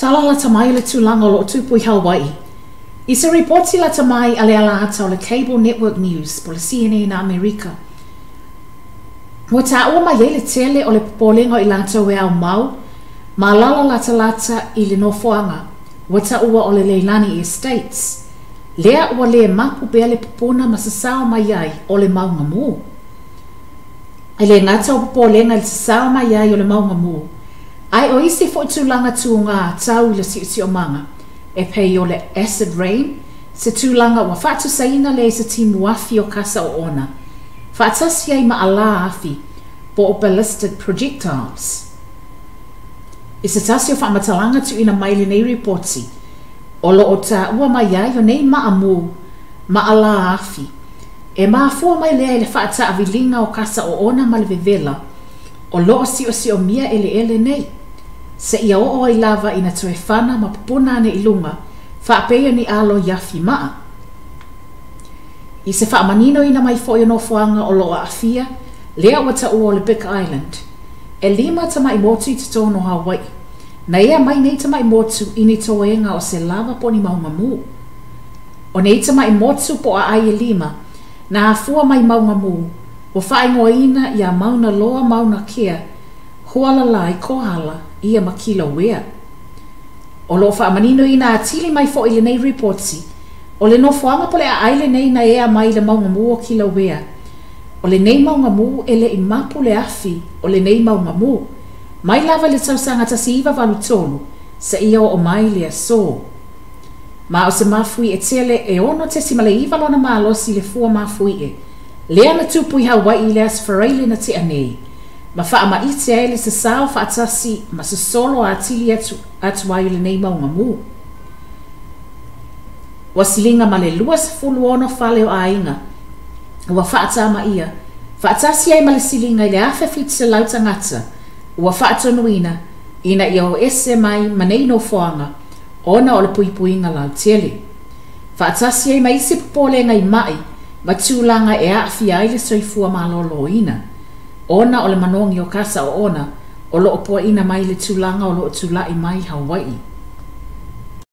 Tala lata mai le tulaga o lo o tupu i Hawaii. I se ripoti lata mai a le alaata o le Cable Network News po o le CNN a Amerika, ua taua mai ai le tele o le popolega o i latou e aumau ma alaala latalata i le nofoaga ua taua o le Leilani Estates, lea ua le mapu pea le pupuna ma sasao mai ai o le mauga mū. E le gata o popolega i le sasao mai ai o le mauga mū, ae o isi foi tulaga tuga tau i le siosiomaga, e pei o le acid rain, se tulaga ua faatusaina lea i se timu afi o kasa oona, faatasi ai ma alā afi po o ballistic projectiles. I se tasi o faamatalaga tuuina mai i lenei ripoti, o lo o taua mai ai o nei maa mū ma alā afi, e mafua mai lea i le faataaviliga o kasa oona ma le vevela o lo o siosiomia eleele nei, seia oo ai lava ina toe fana ma pupuna ane i luga, faapei o ni alo i afi maa. I se faamaninoina mai foi o nofoaga o lo o aafia, lea ua taua o le Big Island, e lima tamai motu i totonu o Hawaii. Na ea mai nei tamai motu i ni toega o se lava po o ni mauga mū. O nei tamai motu po o aai e lima, na afua mai mauga mū, ua faaigoaina iā Mauna Loa, Mauna Kea, Hualalai, Kohala, ia ma Kilauea. O lo o faamaninoina atili mai foi i lenei ripoti, o le nofoaga po o le aai lenei na ea mai i le mauga mū o Kilauea. O lenei mauga mū e le i mapu le afi o lenei mauga mū, mai lava i le tausaga 1983 seia oo mai le aso. Ma o se mafuie tele e 6.9 lona malosi le fua mafuie, lea na tupu i Hawaii i le Aso Faraile na tea nei, ma faamaite ai le sasao faatasi ma sosolo atili atu, atu ai o lenei mauga mū. Ua siliga ma le 26 fale o aiga ua faatamaia, faatasi ai ma le siliga i le 1,700 tagata ua faatonuina ina ia o ese mai ma nei nofoaga ona o le puipuiga lautele. Faatasi ai ma isi popolega i mai ma tulaga e aafia ai le soifua maloloina, ona o le manogi o kasa oona o lo o puaina mai le tulaga o lo o tula'i mai Hawaii.